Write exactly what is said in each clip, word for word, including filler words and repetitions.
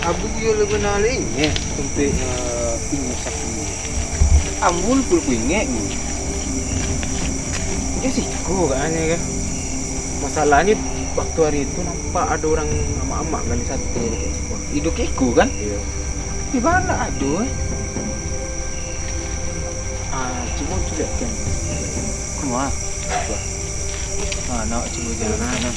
Abu yo lagu nalai ingek sampai, eh, ingek sapi. Ambo pun ku ingek ni. Dia siko kan, ya kan? Masalahnya, waktu hari itu nampak ada orang amak-amak gali sate. Iduik iko kan? Iya. Di mana ada, eh? Ah, cuba tu lihat kan. Kuma? Ah, nak cuba jalan.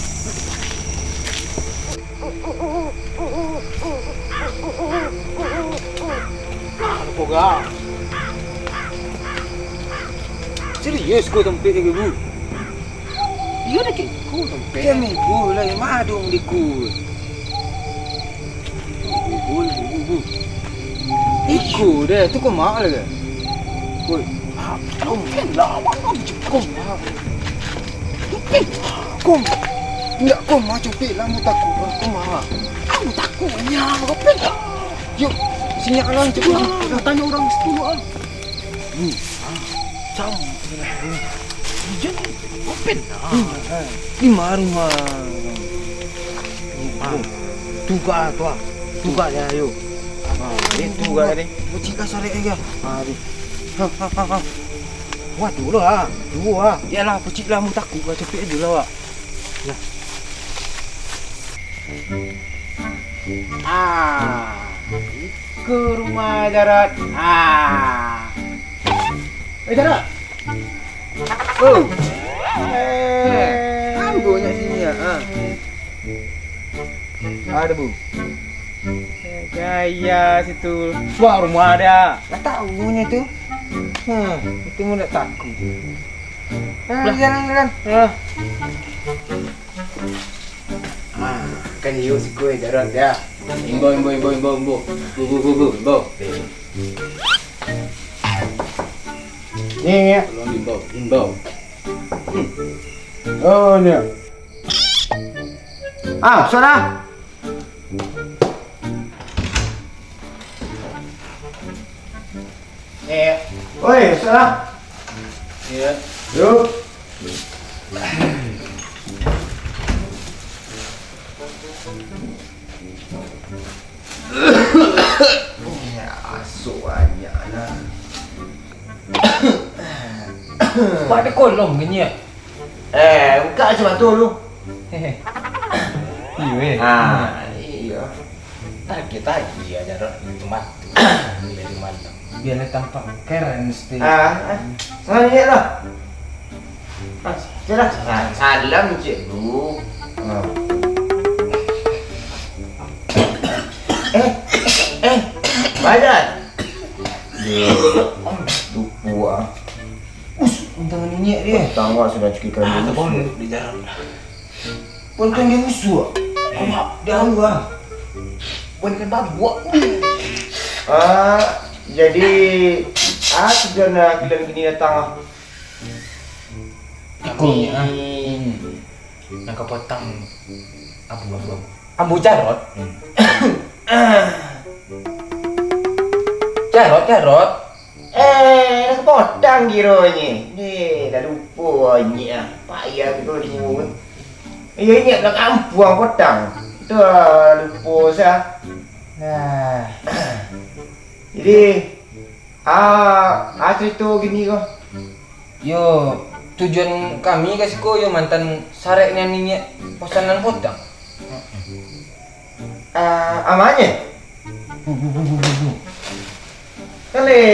Serius ko tampek lagi, Bu? Iyo dah kek ko tampek. Kami Bu lah, yang madung di ku. Bu, Bu, Bu, Bu. Iko dah, tu kau mak lah ke? Woi, ah, kau lah, kau mak. Kau mak. Indak kau mak, copik lah, mau takut. Kau mak. Aku takut nya, kau pin. Yuk, sini lah, copik. Wah, tanya orang situ, ah. Hmm. Cam. Jangan, kau pin lah. Di mana rumah? Ah, tuga tu ah. Tuga ya, ayo. Ah, ni tuga ni. Pacik lah sarek aja. Ah, ni. Ha, ha, ha, ha. Wah, dulu ah. Dulu ah. Yalah, pacik lah, mu takut lah, capek aja lah, Wak. Ya. Ah, ke rumah Jarot. Ah. Eh, Jarot. Oh. Eh, ambo nyak sini ya. Ah. Ada, Bu. Gaya situ. Wah, rumah ada. Lah tahu nyo tu. Hmm, itu mu ndak takut. Jalan, jalan, jalan. Ah. Ah, kan iyo siko, eh, Jarot ya. Imbau, imbau, imbau, imbau, imbau. Bu, bu, bu, bu, imbau. Ni, ni. Tolong diimbau, imbau. Hmm. Oh, ni. Ah, sudah. Eh. Oi, sudah. Iya. Yuk. Ya, asuh banyak lah. Pada kolong ke nyo? Eh, buka kacamata lu. Iyo, eh. Ah, iyo. Tagih-tagih aja, Rot. Mati. Dari malam. Biar tampak keren mesti. Ah, ah. Salam, Cik, lah. Ah, Cik, lah. Sa-, salam, Cik, lu. Ah. Eh, eh, Bajan. Yo, lupa, ah. Us, untung niniak dia. Tangwa sudah cukup keren. Ah, tak boleh di jalan. Bukan dia musuh. Dia tahu ah. Bukan babuak. Ah, jadi, ah, sudah nak bilang gini datang ah. Iko, ah. Hmm. Nang kapotang abu, abu, abu. Ambo Jarot. Hmm. Jarot, Jarot. Eh, dah kapotang kironyo. Deh, dah lupo nyo ah. Payah tu tu. Iyo, inyo lah kampuang potang. Tu ah, lupo sa. Nah. Jadi, ah, ah, carito gini ko. Yo, tujuan kami ka siko yo mantan sarek nan inyo pasanan potang. Ah, amanyo? Kali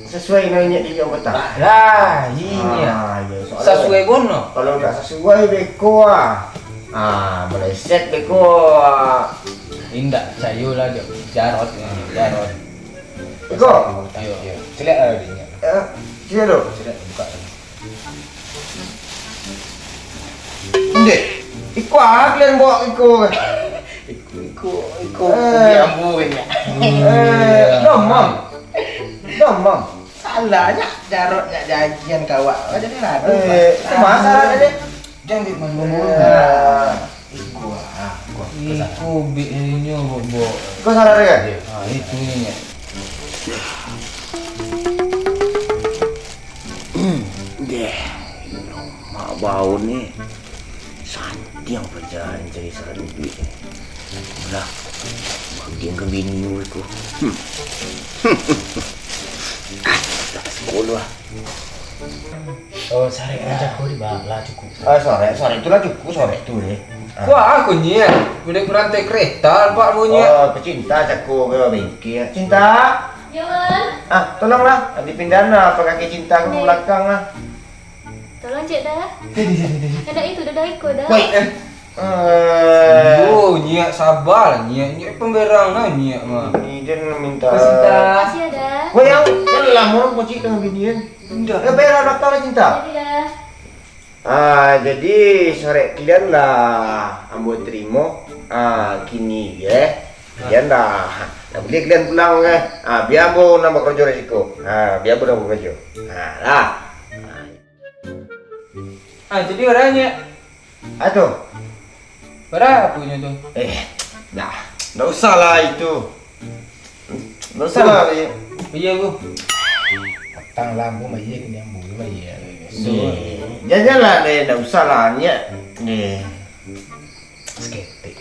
sasuai nan inyo di potang. Lah, inyo. Ah, yo, soalnyo sasuai bono. Kalau ndak sasuai beko ah. Ah, meleset beko ah. Indak, cayo lah, Jarot, Jarot. Iko. Iyo. Caliak lah dia. Eh, sini dulu. Caliak, buka. Ndeh. Iko ah, kalian bawa iko. Iko, iko, iko. Eh. Ambo banyak. Eh, domam. Domam. Salah nyo, Jarot nyo janjian ka awak. Awak jadi ladu. Eh, itu masalah tadi. Jan bik malu-malu. Iko, ah, iko. Iko bik inyo, Bok. Iko salah dek? Ah, itu inyo. Deh, mak bau ni. San. Tiang pancari-cari sarek duit. Lah, bagian ka bini ko. Hmm. Ah, tak sekolah. Oh, sarek nan jago di bawah lah cukup. Ah, sarek, sarek tu lah cukup, sarek tu, eh. Ah. Wah, aku nyiak. Budak berantai kereta, Pak, bunyi. Oh, pecinta jago ke bengkel. Cinta? Yo, Wan. Ah, tolonglah, dipindahan lah, apa kaki cinta ke belakang lah. Tolong, Cik, dah. Jadi, jadi, jadi. Ada itu, dah, dah ikut, dah. Wait, eh. Eh. Oh, nyiak sabar, nyiak, nyiak pemberang lah, nyiak mah. Ini dia minta. Kasih, dah. Kasih, ya, dah. Wait, yang, yang lama pocik dengan bini, kan? Indah. Eh, bayar belakang lah, cinta. Jadi, dah. Ah, jadi, sarek kalian lah ambo terima. Ah, kini, ya. Kalian dah. Dah boleh kalian pulang, eh. Ah, biar ambo nambah kerja resiko. Ah, biar ambo nambah kerja. Ah, lah. Ah. Ah, jadi barang, Nyiak? Ah, tu. Bara aponyo tu? Eh, dah. Ndak usah lah itu. Ndak usah lah, Nyiak. Iya, Bu. Patang lah, ambo bayar kini, ambo bayar. Nih, janganlah, Nyiak. Ndak usah lah, Nyiak. Nih. Saketek.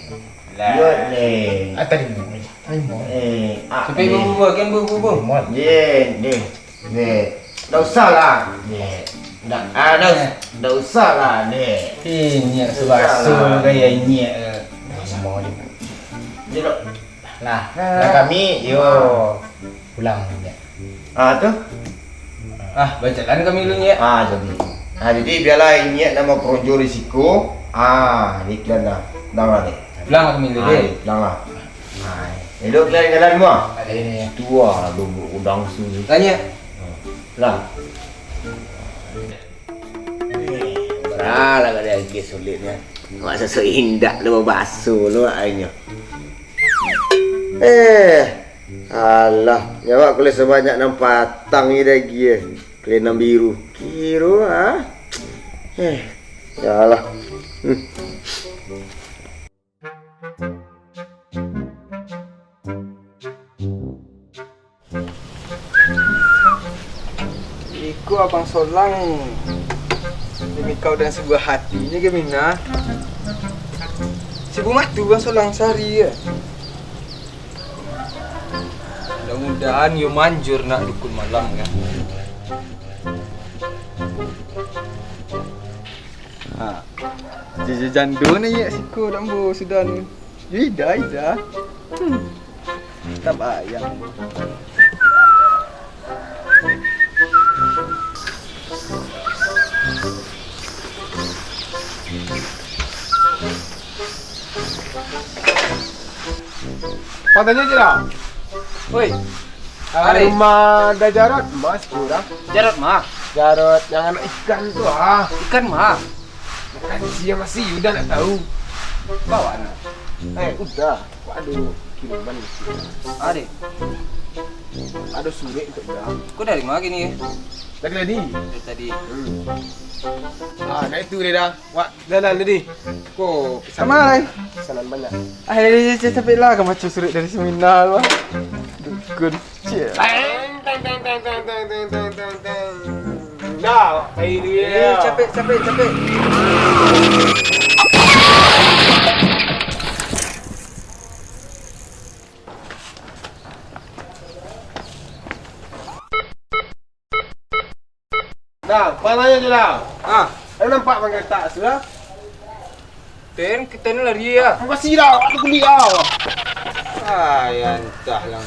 Lah. Yo, Nyiak. Ah, tadi mau. Tadi mau. Eh, ah, Sampai Nyiak. Bu, Bu, kan, Bu, Bu, Bu. Mau. Nyiak, Nyiak. Dek, ndak usah lah, Dek. Ndak, ah, ndak us-, ndak usah lah, Dek. Eh, Nyiak sebaso gaya Nyiak. Ndak usah. Mau je. Duduk. Lah, ah. Lah kami, yo. Pulang, Nyiak. Ah, tu? Ah, bajalan kami dulu, Nyiak. Ah, jadi. Ah, jadi biarlah Nyiak namo kerojo risiko. Ah, iklan dah. Pulang lah, Dek. Pulang lah kami dulu, ah, Dek. Pulang lah. Nah, elok lah jalan mah. Ada ini. Tua dulu udang su. Tanya. Lah. Eh, beralah kada lagi sulitnya. Mak sosok indak lu babaso lu akhirnya. Eh, alah, nyawa kulit sebanyak enam patang ni lagi eh. Kulit enam biru. Kiro ah. Eh, ya Allah. Hmm. Iko abang Solang, demi kau dan sebuah hati, ini gimana? Sibu matu bang Solang sehari ya. Mudah-mudahan yo manjur nak dukun malam kan. Ha. Jaja jando ni ya siko dambo sudah ni. Yo ida ida. Hmm. Tak bayang. Padanyo je lah. Oi. Ari. Rumah Da Jarot mah, Siko, Da. Jarot mah? Jarot yang anak ikan tu, ah. Ikan mah? Makan siang masih, udah nak tahu. Bawa anak. Eh, udah. Aduh, kiriman. Adik. Aduh, surik untuk dah. Kau dari mana gini? Dari tadi. Dari tadi. Hmm. Ah, nah itu dia dah. Wak, dah, dah, dah, di. Ko, pesanan. Sama, eh. Pesanan banyak. Ah, eh, eh, eh, capek lah, kau macam surat dari seminar, wah. Dukun. Cik. Teng, teng, teng. Dah, wak, cari duit. Eh, capek, capek, capek. Nah, pananya je lah. Ah. Ada nampak bang kereta sudah? Ten, kita ni lari ya. Makasih dah, aku beli ah. Ah, ya entah lah.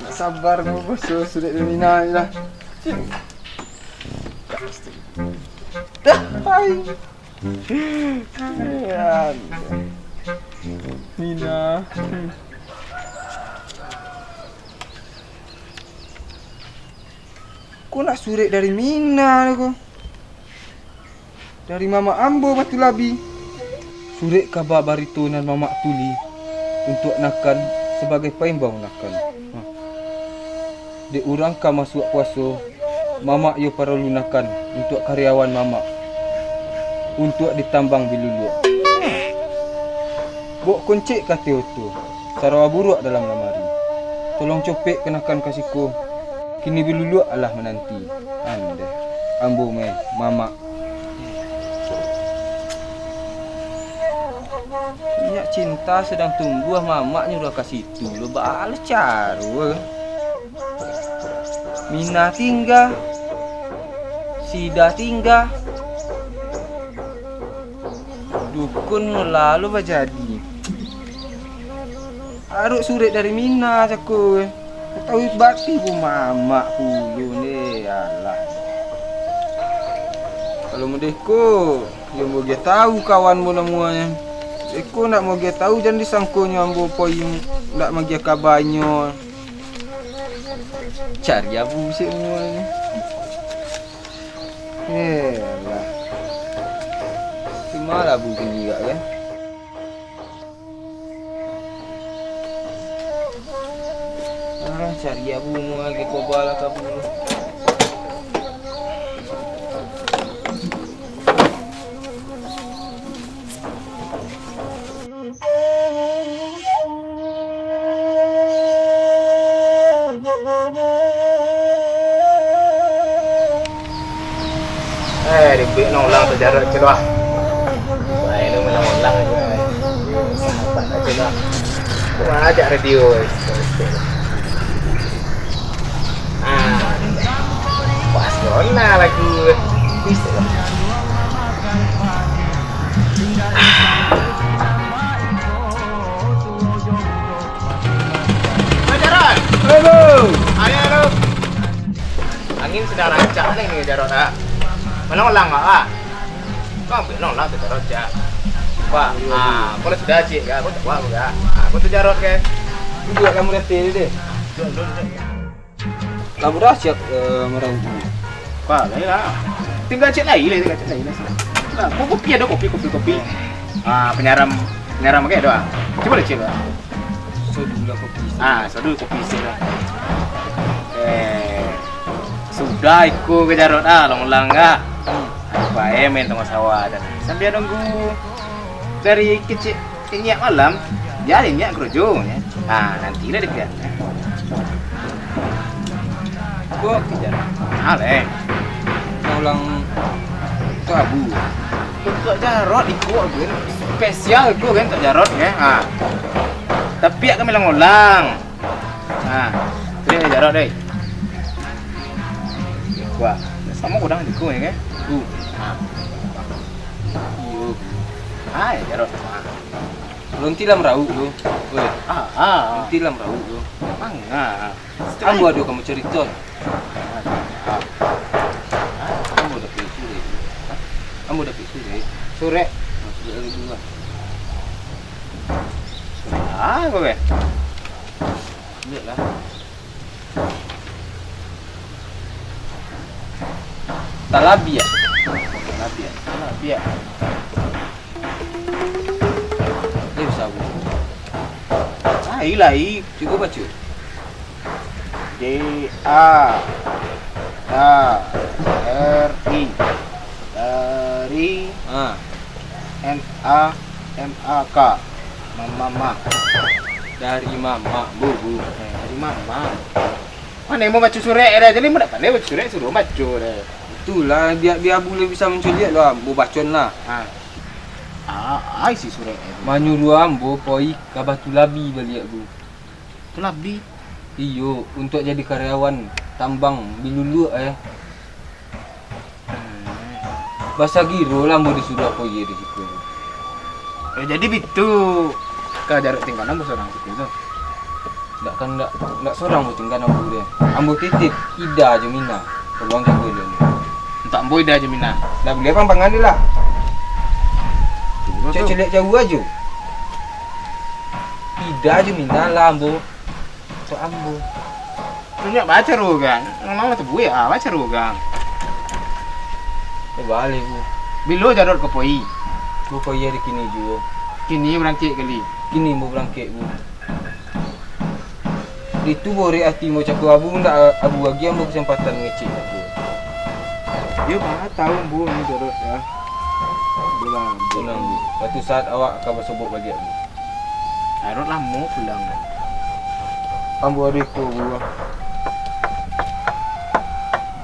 Tak sabar mau bos sudah Mina ni lah. Dah, hai. Ya. Mina. Ko nak surek dari Mina ko? Dari mamak ambo Batu Labi. Surek kaba barito nan mamak tuli untuak nakan sabagai paimbau nakan. Nah. Dek urang ka masuak puaso, mamak iyo paralu nakan untuak karyawan mamak, untuak ditambang biluluak. Bok koncek ka ateh oto, sarawa buruak dalam lamari. Tolong copek kanakan ka siko, kini biluluak alah mananti. Andeh, ambo meh, mamak. Cinta sedang tumbuah, mamak nyuruah ka situ lo, baa lah caro. Mina tingga, Sida tingga, dukun lalu bajadi. Arok surek dari Mina cako. Katahui bati pun mamak pulo ne, alah. Kalau modeko, yo moge tahu kawan bo namuanyo. Eko ndak moge tahu, jan disangkonyo ambo poin ndak magiah kabanyo. Cari abu sik muanyo. Eh, alah. Cuma lah abu tinggi gak kan. Ah, cari abu mua lagi koba lah kabu. Eh, ribik no ulang tu jarot tu lah. Baik lu main ulang aja. Sahabat aja lah. Cuma ajak radio. Ah, pas kona lagu. Ajaran. Halo. Ayo, halo. Angin sudah rancak ni, ni jarot ah. Mana ulang ah? Kau ambil ulang tu jarot cak. Pak, ah, kalau sudah cik ga, kau tak buat ga. Ah, kau tu jarot ke? Duduk kamu nanti deh. Duduk, duduk, duduk. Lah, budak siap, eh, meraup. Wah, lain lah. Tinggal cek lain lah, tinggal cek lain lah. Nah, ko-, kopi ada kopi, kopi, kopi. Ah, penyaram, penyaram pakai doa. Cuba lah cek lah. Sodu lah kopi. Ah, sodu kopi sih lah. Eh, sudah iko ke jarot ah, long-long ah. Bae main tengah sawah dan sambil nunggu dari kecil. Inyak malam, biar inyak kerojo, ya. Ah, nantilah dia biar. Kok kejar? Ah, leh. Ulang tu abu. Untuk jarot iko kan. Spesial iko kan untuk jarot kan. Ah. Tapi akan bilang ulang. Ah, tu dia jarot deh. Wah, sama kurang iko ya kan? Uh. Ah. Iyo. Ah, ya jarot. Ah. Lonti lah merauk tu. Weh. Ah, ah. Lonti lah merauk tu. Manga. Ambo ado kamu carito. Ah. Ambo dapek surek. Ambo dapek surek. Surek. Nah, surek lagi dulu lah. Ah, kau kan? Lihat lah. Talabiak. Talabiak. Talabiak. Dia bisa apa? Lai, lai. Cukup baca. D A R I. Dari. Ah. M A M A K. Mama. Dari mama, bu, bu. Eh, dari mama. Pandai mau baca surek dah. Jadi, mun dak pandai baca surek, suruh baca dah. Itulah, biar, biar bule bisa manculiak lah, ambo bacon lah. Ha. Ah, ai si surek tu. Manyuruah ambo poi ka Batu Labi baliak, bu. Batu Labi? Iyo, untuak jadi karyawan tambang biluluak, eh. Basagiro lah ambo disuruah poi di situ. Eh, jadi bitu ka jarot tinggalan ambo sorang situ tu. Ndak kan, ndak, ndak sorang ambo tinggalan ambo deh. Ambo titip Ida jo Mina. Tolong jago dulu. Untuak ambo Ida jo Mina. Ndak buliah pampangan deh lah. Cek caliak jauah ajo. Ida jo Mina lah ambo. Cak ambo. Tunjuak baco rugang. Ngomong tu buik ah, baco rugang. Eh, baleh, bu. Bilo jarot ka poi? Bu poi ari kini juo. Kini barangkek kali. Kini ambo barangkek, bu. Itu borek ati ambo cako abu, ndak abu agi ambo kesempatan ngecek cako. Yo, ma tahu ambo ni jarot ya. Bulan. Bulan, bu. Suatu saat awak ka basobok baliak, bu. Arot lamo pulang. Ambo ado iko, bu.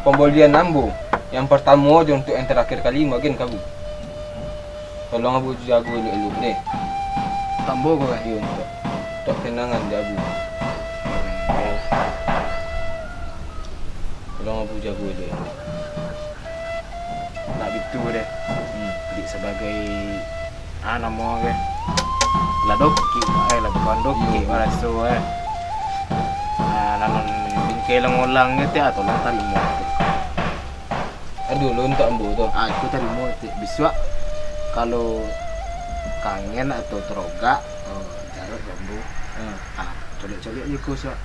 Pambalian ambo yang partamo jo untuak yang tarakhir kali, bagian ka, bu. Tolong ambo jago elok-elok deh. Ambo ko radio untuak, untuak kenangan di Abu. Tolong Abu jago elok. Nak bitu deh. Hmm. Jadi sabagai, ah, namo ke? Lah dokik, eh, lah tukang dokik, iyo, maraso, eh. Ah, nanon bingkai lah ngolang ke, tiak, ah, tolong tarimo tu. Aduh, lo untuak ambo tu. Ah, iko tarimo, Tek. Bisuak, kalau kangen atau tarogak, oh, jarot jo ambo. Hmm. Ah, coliak-coliak je iko, Suak.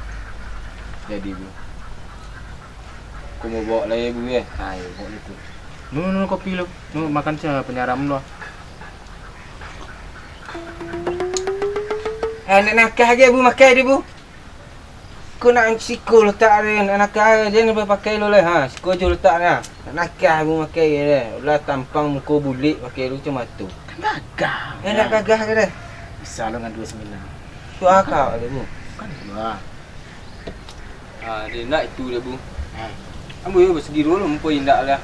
Jadi, Bu. Ko mau bawa lai, Bu, ya? Ah, iyo, bawa lai tu. Nu, nu, nu, kopi lo. Nu, makan sa panyaram lo. Eh, nak nakah aja, Bu, makai deh, Bu. Ko nak siko letak deh, nak nakah jan sampai pakai lo lai. Ha, siko jo letak nah. Nak nakah bu makai deh. Ulah tampang muko bulek pakai lo macam tu. Kan gagah. Eh, nak gagah ke deh? Bisa lo dengan dua sembilan. Tu akak deh bu. Kan dua. Ah, dia nak itu deh bu. Ha. Ambo yo basegi dulu, muko indak lah.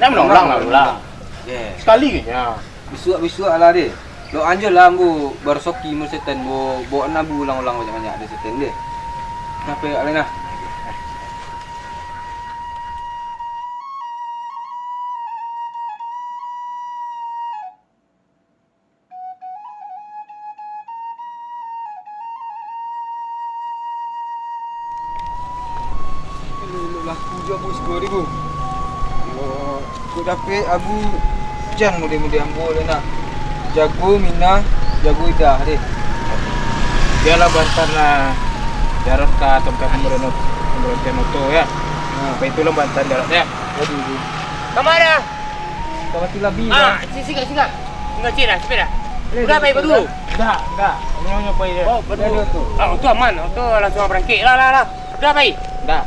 Nak ulang-ulang lah, ulang. Yeah. Sekali ke nya? Bisuak-bisuak lah deh. Lo anjo lah ambo barosoki mo setan, bo, bo nabu ulang-ulang banyak-banyak deh setan deh. Kenapa ya, Lena? Elok-elok laku jo Abu siko tadi, Bu. Yo, kok dapek Abu jan mode-mode ambo lai nak. Jago Minah, jago Idah deh. Bialah bantan lah. Jarot ka tempat pemberhentian, pemberhentian moto ya. Ha. Apa itulah bantan jarot ya. Waduh, Bu. Kamana? Ka Batu Labi, Ah, Bang. Si-, sigak, sigak. Tinggal cik dah, sepeda. Eh, Udah, dah, baik, dah. Berdua. Dah, dah. Nyo, nyo, pai dia. Oh, berdua. Dah, dah, tu. Ah, tu aman. Tu langsung berangkik. Lah, lah, lah. Udah, baik. Dah.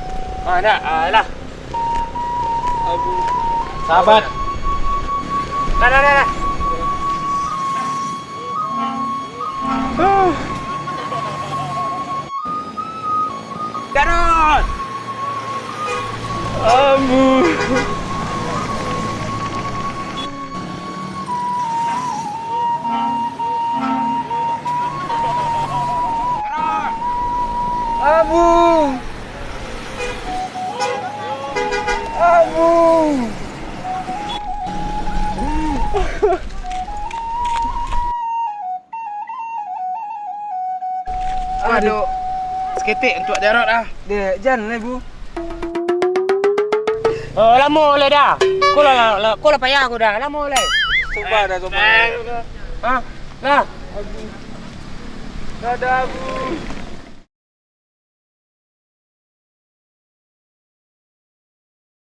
Ah, dah. Ah, lah. Sahabat. Lah, lah, lah, lah. Garot! Abu. Abu. Abu. Aduh. Saketek untuak Jarot ah. Dek, jan lai, Bu. Oh, lamo lai dah. Ko lah, lah, lah, ko lah payah ko dah. Lamo lai. Cuba dah, cuba. Ha? Lah. Dadah, Bu.